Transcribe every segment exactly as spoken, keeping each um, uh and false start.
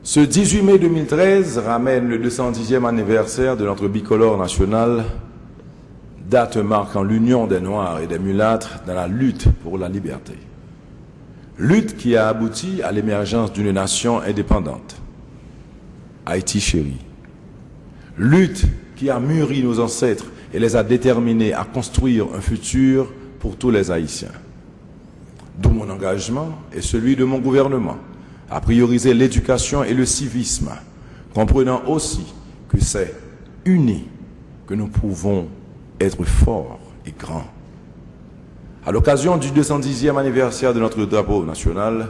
Ce dix-huit mai deux mille treize ramène le deux cent dixième anniversaire de notre bicolore national, date marquant l'union des Noirs et des Mulâtres dans la lutte pour la liberté. Lutte qui a abouti à l'émergence d'une nation indépendante, Haïti chérie. Lutte qui a mûri nos ancêtres et les a déterminés à construire un futur pour tous les Haïtiens. D'où mon engagement et celui de mon gouvernement à prioriser l'éducation et le civisme, comprenant aussi que c'est unis que nous pouvons être forts et grands. À l'occasion du deux cent dixième anniversaire de notre drapeau national,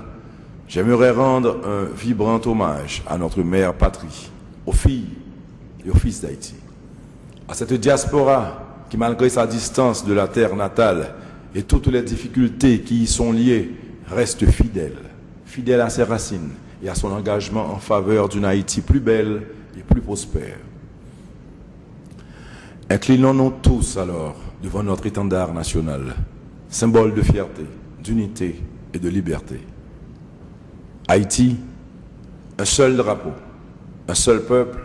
j'aimerais rendre un vibrant hommage à notre mère patrie, aux filles et aux fils d'Haïti. À cette diaspora qui, malgré sa distance de la terre natale et toutes les difficultés qui y sont liées, reste fidèle, fidèle à ses racines et à son engagement en faveur d'une Haïti plus belle et plus prospère. Inclinons-nous tous alors devant notre étendard national, symbole de fierté, d'unité et de liberté. Haïti, un seul drapeau, un seul peuple,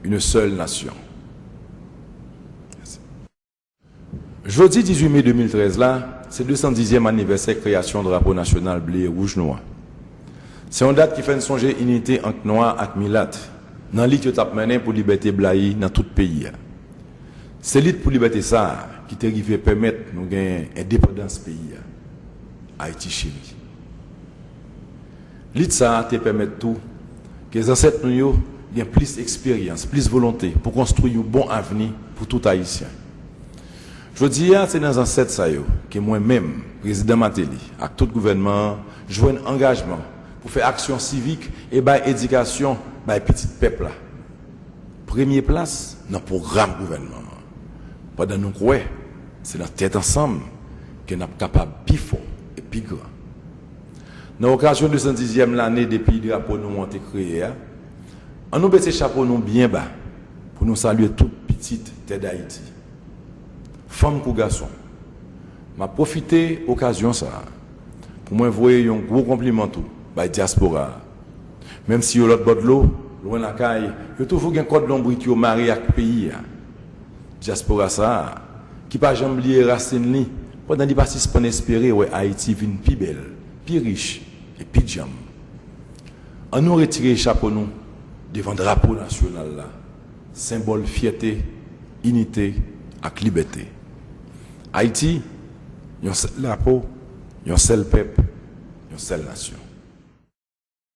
une seule nation. Jodi dizuit me de mil trèz la, se de san dizyèm anivèsè kreyasyon drapo nasyonal ble e wouj nou an. Se yon dat ki fè n sonje inite ant nwa ak milat nan lit yo t ap mennen pou libète blayi nan tout peyi a. Se lit pou libète sa a ki te rive pèmèt nou genyen endepandans peyi a, Ayiti cheri. Lit sa a te pèmèt tou ke zansèt nou yo gen plis eksperyans, plis volonte pou konstwi yon bon avni pou tout Ayisyen. Jodi a, se nan zansèt sa yo ke mwen menm, Prezidan Martelly, ak tout gouvènman an, jwenn angajman pou fè aksyon sivik e bay edikasyon bay pitit pèp la premye plas nan pwogram gouvènman an, pandan nou kwè se nan tèt ansanm ke n ap kapab pi fò e pi gran. Nan okazyon de san dizyèm lane depi drapo nou an te kreye a, ann nou bese chapo nou byen ba pou nou salye tout pitit tè Dayiti, fanm kou gason. M ap pwofite okazyon sa a pou mwen voye yon gwo konpliman tou bay dyaspora a. Menm si yo lòt bò dlo, lwen lakay, yo toujou gen kòd lonbrit yo mare ak peyi a. Dyaspora sa a, ki pa janm bliye rasin li, pandan li pa sispann espere wè Ayiti vin pi bèl, pi rich e pi djanm. Ann nou retire chapo nou devan drapo nasyonal la, senbòl fyète, inite ak libète. Ayiti, yon sèl drapo, yon sèl pèp, yon sèl nasyon.